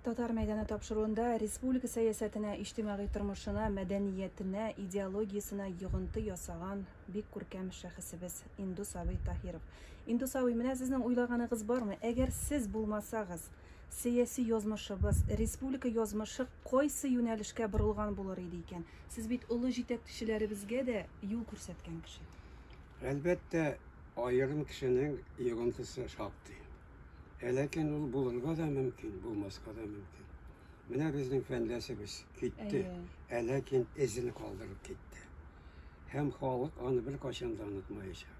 Татар мәйданы тапшыруында республика сәясәтенә, иҗтимагый тормышына, мәдәниятенә, идеологиясенә йогынты ясаган бик күркәм шәхесебез Индус абый Таһиров. Индус абый, менә сезнең уйлаганыгыз бармы? Әгәр сез булмасагыз, сәяси язмышыбыз, республика язмышы кайсы юнәлешкә борылган булыр иде икән? Сез бит олы җитәкчеләребезгә дә юл күрсәткән кеше. Әлбәттә, аерым кешенең йогынтысы шактый. Ә ләкин ул булырга да мөмкин, булмаска да мөмкин. Менә безнең фәндәсебез китте, ә ләкин эзен калдырып китте. Һәм халык аны беркайчан да онытмаячак.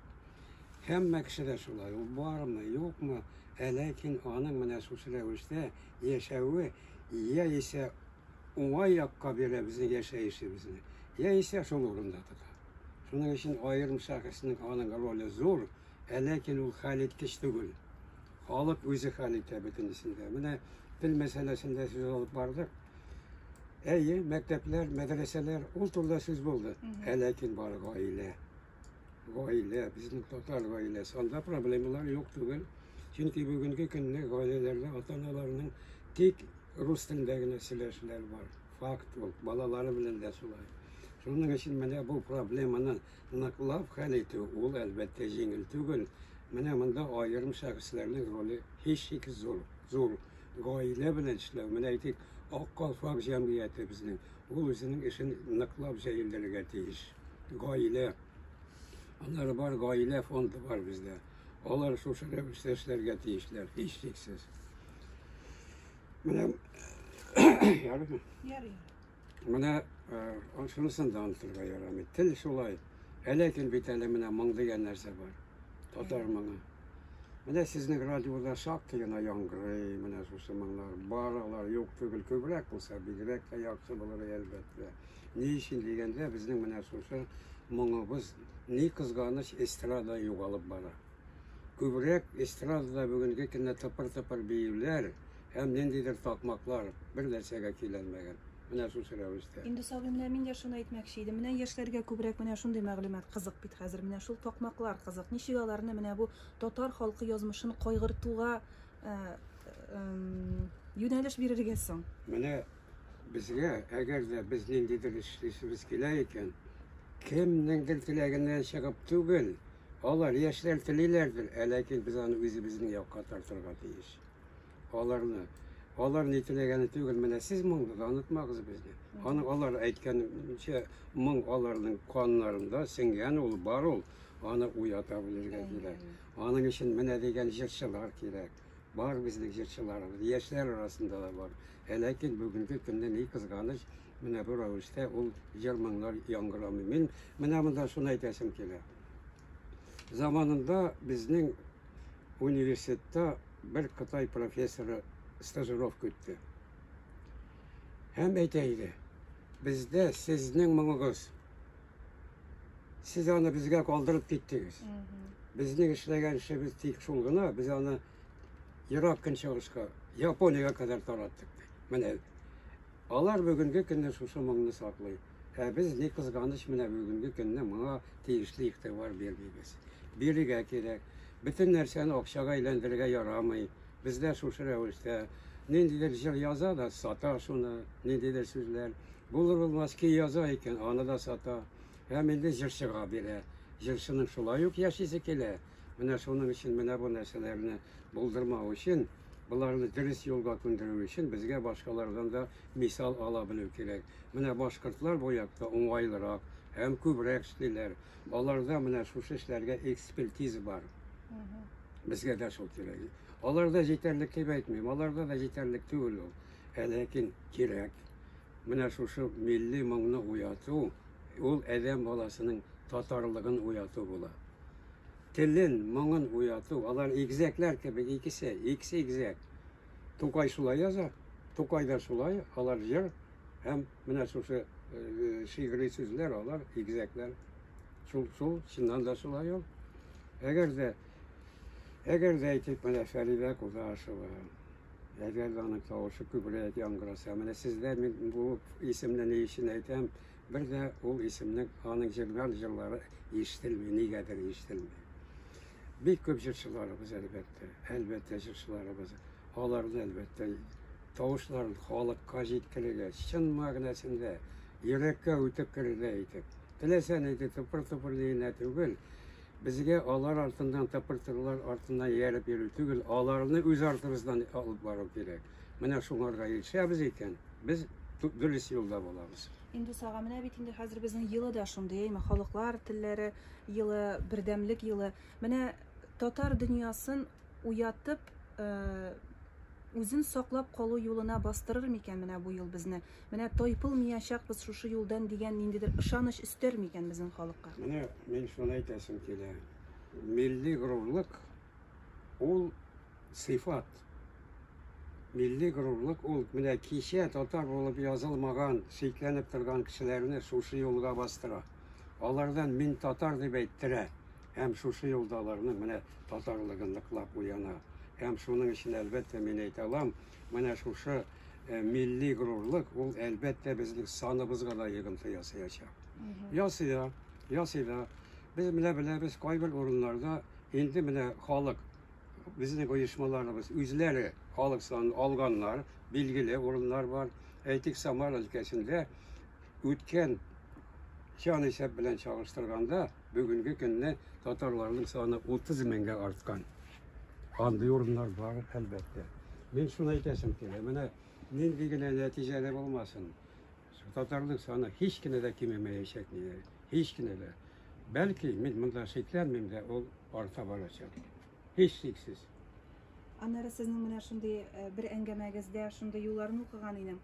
Һәммә кеше дә шулай, ул бармы, юкмы, ә ләкин аның менә шушы рәвештә яшәве яисә уңай якка бирә безнең яшәешебезне, яисә шул урында тота. Шуның өчен аерым шәхеснең аның роле зур, Ә ләкин ул хәлиткеч түгел. Халык үзе хәл итә бөтенесен дә. Менә тел мәсьәләсендә сүз алып бардык. Әйе, мәктәпләр, мәдрәсәләр, ул турыда сүз булды. Ә ләкин бар гаилә. Гаилә, безнең татар гаиләсе. Анда проблемалар юк түгел. Чөнки бүгенге көнне гаиләләрдә ата-аналарның тик рус телендә генә сөйләшүләр бар. Факт ул. Балалары белән дә шулай. Шуның өчен менә бу проблеманы Ныклап хәл итү ул, әлбәттә, җиңел түгел. Менә монда аерым шәхесләрнең роле һичшиксез зур. Зур. Гаилә белән эшләү, менә әйтик, Ак калфак җәмгыяте безнең, ул үзенең эшен ныклап җәелдерергә тиеш. Гаилә. Аннары бар гаилә фонды бар бездә. Алар шушы рәвештә эшләргә тиешләр, һичшиксез. Менә ярыймы? Ярый. Менә шунысын да онытырга ярамый. Тел шулай. Ә ләкин бит әле менә моң дигән нәрсә бар. Татар моңы. Менә сезнең радиода шактый гына яңгырый менә шушы моңнар. Бар алар, юк түгел, күбрәк булса, бигрәк тә яхшы булыр әлбәттә. Ни өчен дигәндә, безнең менә шушы моңыбыз, ни кызганыч, эстрада югалып бара. Күбрәк эстрадада бүгенге көндә тыпыр-тыпыр биюләр һәм ниндидер такмаклар бер нәрсәгә көйләнмәгән. Менә шушы рәвештә. Индус абый, менә мин дә шуны әйтмәкче идем. Менә яшьләргә күбрәк менә шундый мәгълүмат кызык бит хәзер. Менә шул такмаклар кызык. Ничек аларны менә бу татар халкы язмышын кайгыртуга юнәлеш бирергә соң? Менә безгә, әгәр дә без ниндидер эш эшлисебез килә икән, кемнеңдер теләгеннән чыгып түгел, Алар, яшьләр телиләрдер, ә ләкин без аны үзебезнең якка тартырга тиеш. Аларны. Алар ни теләгәне түгел, менә сез моңны да онытмагыз безне. Аны алар әйткәнчә, моң аларның каннарында сеңгән ул, бар ул. Аны уята белергә кирәк. Аның өчен менә дигән җырчылар кирәк. Бар безнең җырчыларыбыз, яшьләр арасында да бар. Ә ләкин бүгенге көндә ни кызганыч, менә бу рәвештә ул җыр-моңнар яңгырамый. Мин менә монда шуны әйтәсем килә. Заманында безнең университетта бер Кытай профессоры стажировка үтте. Һәм әйтә иде, бездә сезнең моңыгыз. Сез аны безгә калдырып киттегез. Безнең эшләгән эшебез тик шул гына, без аны Ерак Көнчыгышка, Япониягә кадәр тараттык. Менә алар бүгенге көндә шушы моңны саклый. Ә без, ни кызганыч, менә бүгенге көнне моңа тиешле игътибар бирмибез. Бирергә кирәк. Бөтен нәрсәне акчага әйләндерергә ярамый. Бездә шушы рәвештә ниндидер җыр яза да сата шуны, ниндидер сүзләр. Булыр-булмас көй яза икән, аны да сата. Һәм инде җырчыга бирә. Җырчының шулай ук яшисе килә. Менә шуның өчен менә бу нәрсәләрне булдырмау өчен, боларны дөрес юлга күндерү өчен безгә башкалардан да мисал ала белү кирәк. Менә башкортлар бу якта уңайлырак һәм күбрәк эшлиләр. Аларда менә шушы эшләргә экспертиза бар. Безгә дә шул кирәк. Аларда җитәрлек дип әйтмим, аларда да җитәрлек түгел ул. Ә ләкин кирәк. Менә шушы милли моңны уяту, ул адәм баласының татарлыгын уяту була. Телен, моңын уяту, алар игезәкләр кебек икесе, икесе игезәк. Тукай шулай яза, Тукай да шулай, алар җыр һәм менә шушы э, шигъри сүзләр, алар игезәкләр. Шул, шул, чыннан да шулай ул. Әгәр дә, әгәр дә әйтик, менә Фәридә Кудашева, әгәр дә аның тавышы күбрәк яңгыраса, менә сездә мин бу исемне ни өчен әйтәм, бер дә ул исемнең аның җырлар җырлары ишетелми, нигәдер ишетелми. Бик күп җырчыларыбыз, әлбәттә, әлбәттә җырчыларыбыз. Аларны, әлбәттә, тавышларын халыкка җиткерергә, чын мәгънәсендә йөрәккә үтеп керердәй итеп. Теләсә нинди тыпыр-тыпыр генә түгел, безгә алар артыннан тыпыр-тыпырлар артыннан ияреп йөрү түгел, аларны үз артыбыздан алып бару кирәк. Менә шуңарга ирешәбез икән, без дөрес юлда булабыз. Индус ага, менә бит инде хәзер безнең елы да шундый, әйме, халыклар телләре елы, бердәмлек елы. Менә татар дөньясын уятып, үзен саклап калу юлына бастырыр микән менә бу ел безне? Менә тайпылмаячакбыз шушы юлдан дигән ниндидер ышаныч өстәр микән безнең халыкка? Менә мин шуны әйтәсем килә. Милли горурлык ул сыйфат. Милли горурлык ул менә кичә татар булып язылмаган, шикләнеп торган кешеләрне шушы юлга бастыра. Алардан мин татар дип әйттерә. Һәм шушы юлда аларның менә татарлыгы ныклап уяна. Һәм шуның өчен, әлбәттә, мин әйтә алам, менә шушы милли горурлык ул, әлбәттә, безнең саныбызга да йогынты ясаячак. Ясый да, ясый да. Без менә беләбез, кайбер урыннарда инде менә халык, безнең оешмаларыбыз үзләре халык санын алганнар, билгеле урыннар бар. Әйтик, Самара өлкәсендә үткән җан исәп белән чагыштырганда, бүгенге көнне татарларның саны 30 меңгә арткан. Андый урыннар бар, әлбәттә. Мин шуны әйтәсем килә, менә нинди генә нәтиҗәле булмасын, татарның саны һич кенә дә кимемәячәк, һич кенә дә. Бәлки, мин монда шикләнмим дә, ул арта барачак. Һичшиксез. Аннары сезнең менә шундый бер әңгәмәгездә шундый юлларны укыган идем.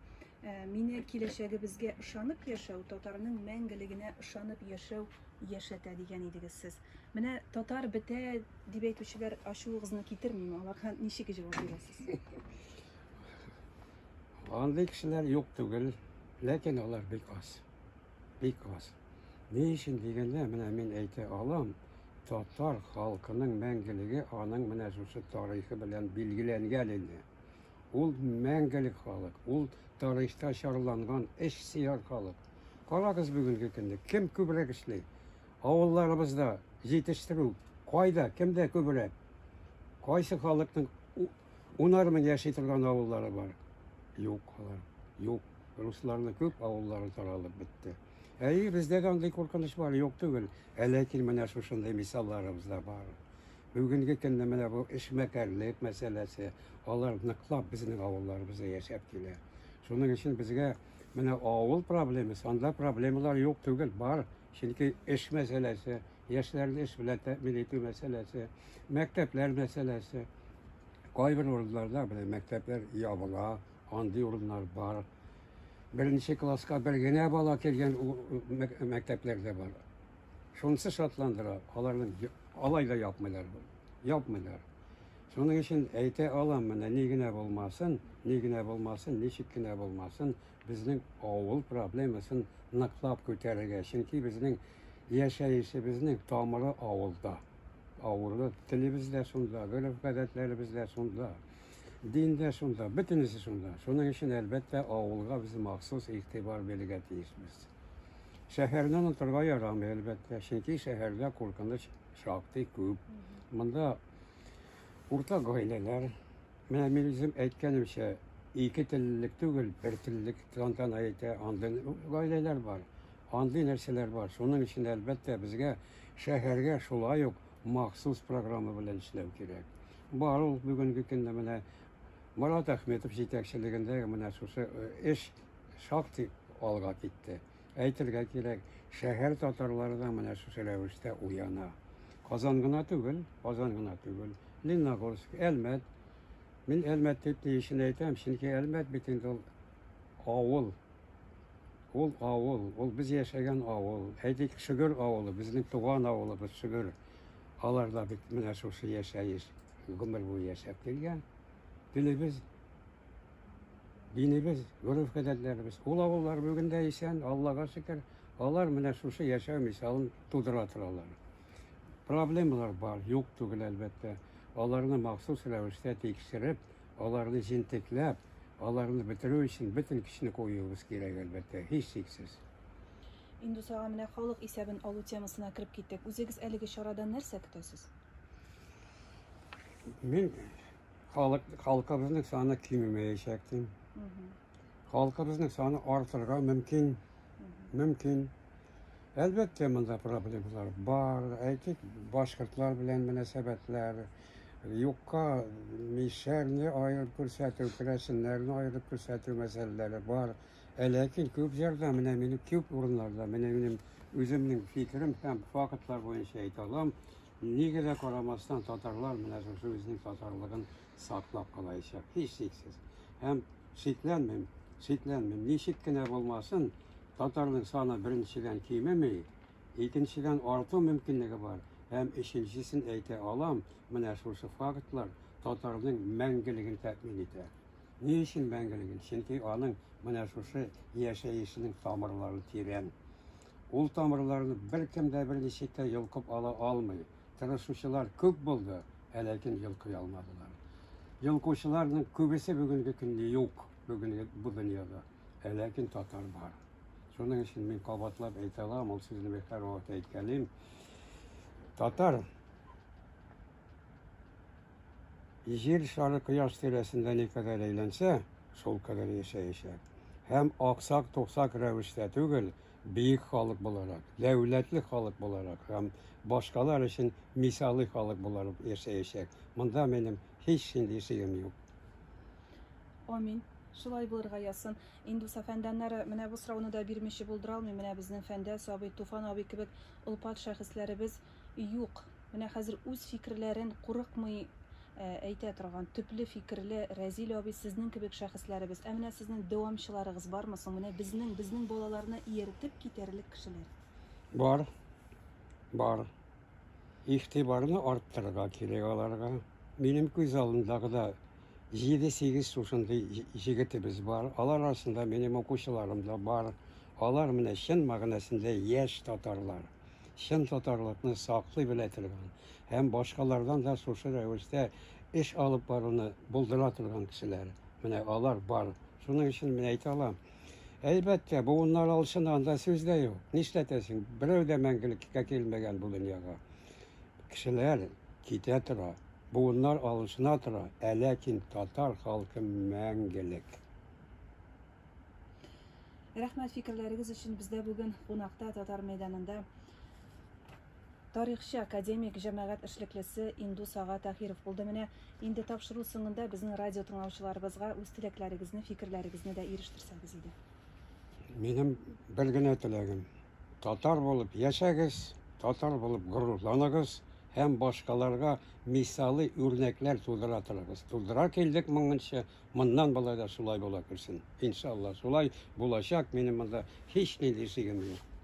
Мине киләчәгебезгә ышанып яшәү, татарның мәңгелегенә ышанып яшәү яшәтә дигән идегез сез. Менә татар бетә дип әйтүчеләр ачуыгызны китермиме? Аларга ничек җавап бирәсез? Андый кешеләр юк түгел, ләкин алар бик аз. Бик аз. Ни өчен дигәндә, менә мин әйтә алам, татар халкының мәңгелеге аның менә шушы тарихы белән билгеләнгән инде. Ул мәңгелек халык, ул тарихта чарланган эш сөяр халык. Карагыз бүгенге көндә кем күбрәк эшли? Авылларыбызда җитештерү кайда, кемдә күбрәк? Кайсы халыкның унар мең яши торган авыллары бар? Юк алар, юк. Русларның күп авыллары таралып бетте. Әйе, бездә дә андый куркыныч бар, юк түгел. Ә ләкин менә шушындый мисалларыбыз да бар. Бүгенге көндә менә бу эшмәкәрлек мәсьәләсе, алар ныклап безнең авылларыбызда яшәп килә. Шуның өчен безгә менә авыл проблемасы, анда проблемалар юк түгел, бар. Чөнки эш мәсьәләсе, яшьләрне эш белән тәэмин итү мәсьәләсе, мәктәпләр мәсьәләсе. Кайбер урыннарда менә мәктәпләр ябыла, андый урыннар бар. Беренче класска бер генә бала килгән мәктәпләр дә бар. Шунысы шатландыра, аларның алай да япмыйлар. Япмыйлар. Шуның өчен әйтә алам, менә ни генә булмасын, ни генә булмасын, ничек кенә булмасын, безнең авыл проблемасын ныклап күтәрергә. Чөнки безнең яшәешебезнең тамыры авылда. Авылда телебез дә шунда, гореф-гадәтләребез дә шунда, дин дә шунда, бөтенесе шунда. Шуның өчен, әлбәттә, авылга без махсус игътибар бирергә тиешбез. Шәһәрне онытырга ярамый, әлбәттә, чөнки шәһәрдә куркыныч шактый күп. Монда уртак гаиләләр, менә мин үзем әйткәнемчә, ике теллелек түгел, бер теллелек тантана итә, андый гаиләләр бар, андый нәрсәләр бар. Шуның өчен, әлбәттә, безгә шәһәргә шулай ук махсус программа белән эшләү кирәк. Бар ул бүгенге көндә менә Марат Әхметов җитәкчелегендә менә шушы эш шактый алга китте. Әйтергә кирәк, шәһәр татарлары да менә шушы рәвештә уяна. Казан гына түгел, Казан гына түгел. Лениногорск, Әлмәт. Мин Әлмәт дип ни өчен әйтәм? Чөнки Әлмәт бит инде ул авыл. Ул авыл, ул без яшәгән авыл. Әйтик, Шөгер авылы, безнең туган авылыбыз Шөгер. Алар да бит менә шушы яшәеш гомер буе яшәп килгән. Телебез, динебез, гореф-гадәтләребез. Ул авыллар бүген дә исән, Аллага шөкер. Алар менә шушы яшәү мисалын тудыра торалар. Проблемалар бар, юк түгел, әлбәттә. Аларны махсус рәвештә тикшереп, аларны җентекләп, аларны бетерү өчен бөтен көчне куюыбыз кирәк, әлбәттә, һичшиксез. Индус ага, менә халык исәбен алу темасына кереп киттек. Үзегез әлеге чарадан нәрсә көтәсез? Мин Халык, халкыбызның саны кимемәячәк дим. Халкыбызның саны артырга мөмкин. Мөмкин. Әлбәттә, монда проблемалар бар. Әйтик, башкортлар белән мөнәсәбәтләр, юкка мишәрне аерып күрсәтү, керәшеннәрне аерып күрсәтү мәсьәләләре бар. Ә ләкин күп җирдә, менә минем күп урыннарда, менә минем үземнең фикерем һәм фактлар буенча әйтә алам, нигә дә карамастан татарлар менә шушы үзенең татарлыгын саклап калаячак, һичшиксез. Һәм шикләнмим, шикләнмим, ничек кенә булмасын, татарның саны беренчедән кимеми, икенчедән арту мөмкинлеге бар, һәм өченчесен әйтә алам, менә шушы фактлар татарның мәңгелеген тәэмин итә. Ни өчен мәңгелеген? Чөнки аның менә шушы яшәешенең тамырлары тирән. Ул тамырларны беркем дә берничек тә йолкып ала алмый. Тырышучылар күп булды, ә ләкин йолкый алмадылар. Йолкучыларның күбесе бүгенге көндә юк, бүгенге бу дөньяда. Ә ләкин татар бар. Шуның өчен мин кабатлап әйтә алам, ул сүзне мин һәрвакыт әйткәлим. Татар Җир шары кояш тирәсендә никадәр әйләнсә, шул кадәр яшәячәк. Һәм аксак-туксак рәвештә түгел, бөек халык буларак, дәүләтле халык буларак һәм башкалар өчен мисалый халык буларак яшәячәк. Монда минем һичнинди шигем юк. Амин. Шулай булырга язсын. Индус әфәнде, аннары менә бу сорауны да бирмичә булдыра алмыйм. Менә безнең Фәндәс абый, Туфан абый кебек олпат шәхесләребез юк. Менә хәзер үз фикерләрен курыкмый әйтә торган, төпле фикерле Рәзил абый сезнең кебек шәхесләребез. Ә менә сезнең дәвамчыларыгыз бармы соң? Менә безнең, безнең балаларны ияртеп китәрлек кешеләр. Бар. Бар. Игътибарны арттырырга кирәк аларга. Минем күз алдындагы да 7-8 шушындый җегетебез бар. Алар арасында минем укучыларым да бар. Алар менә чын мәгънәсендә яшь татарлар. Чын татарлыкны саклый белә торган һәм башкалардан да шушы рәвештә эш алып баруны булдыра торган кешеләр. Менә алар бар. Шуның өчен мин әйтә алам. Әлбәттә, буыннар алшына, анда сүз дә юк. Нишләтәсең? Берәү дә мәңгелеккә килмәгән бу дөньяга. Кешеләр китә тора, буыннар алышына тора, ә ләкин татар халкы мәңгелек. Рәхмәт фикерләрегез өчен. Бездә бүген кунакта Татар мәйданында тарихчы, академик, җәмәгать эшлеклесе Индус ага Таһиров булды. Менә инде тапшыру соңында безнең радио тыңлаучыларыбызга үз теләкләрегезне, фикерләрегезне дә ирештерсәгез иде. Минем бер генә теләгем. Татар булып яшәгез, татар булып горурланыгыз һәм башкаларга мисалы үрнәкләр тудыра торыгыз. Тудыра килдек моңынчы, Моннан болай да шулай була күрсен. Иншалла, шулай булачак, минем монда һичнинди шигем юк.